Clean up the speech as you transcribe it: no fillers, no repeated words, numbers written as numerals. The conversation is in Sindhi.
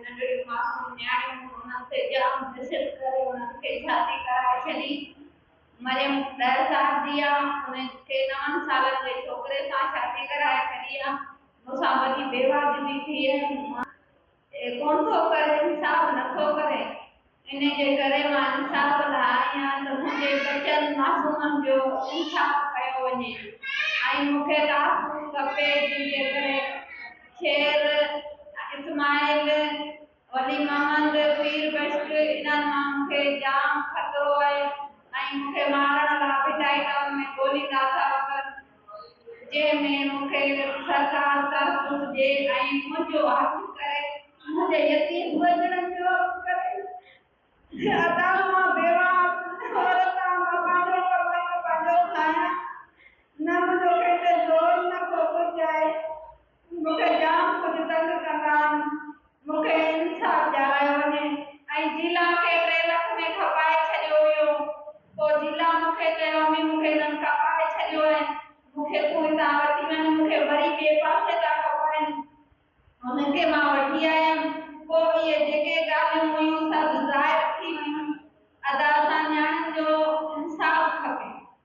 ننڍڙيون معصوم نياڻيون انهن تي جام ذلت ڪري انهن کي شادي ڪرائي ڇڏي. مريم 10 سال جي آ، ان کي 9 سالن جي ڇوڪري سان شادي ڪرائي ڇڏي آ. مون سان وڏي بيواجبي ٿي آهي. ڪونه ٿو ڪري، انصاف نه ٿو ڪري. انهي جي ڪري مان انصاف لاء آئي آهيان ته منهنجي ٻچن معصومن جو انصاف ڪيو وڃي ۽ مون کي تحفظ کپي جنهن جي ڪري شير اسماعيل، ولي محمد، پير بشڪ انهن مان مون کي جام خطرو آهي ۽ مون کي مارڻ لاء ڀٽائي ٽائون ۾ ڳوليندا ٿا وتن جنهن ۾ مون کي سرڪار تحفظ ڏي ۽ منهنجو حق ڪري. منهنجي يتيم ٻچڙن جو حق ڪري. ادا مان بيواهه عورت آهيان، مان پنهنجو ڪمائي ته پنهنجو کايان، نه منهنجو ڪنهن تي زور نه ڪو ڪجهه آهي. مون کي جام ڪجهه تنگ ڪندا آهن. مون کي انصاف ڏيارايو وڃي. ۽ جيلان کي 3 لک ۾ کپائي ڇڏيو ويو. پوء جيلان مون کي چيو، امي مون کي هنن کپائي ڇڏيو آهي، مون کي تون هتان وٺي وڃ، مون کي وري ٻئي پاسي ٿا کپائين. هن کي مان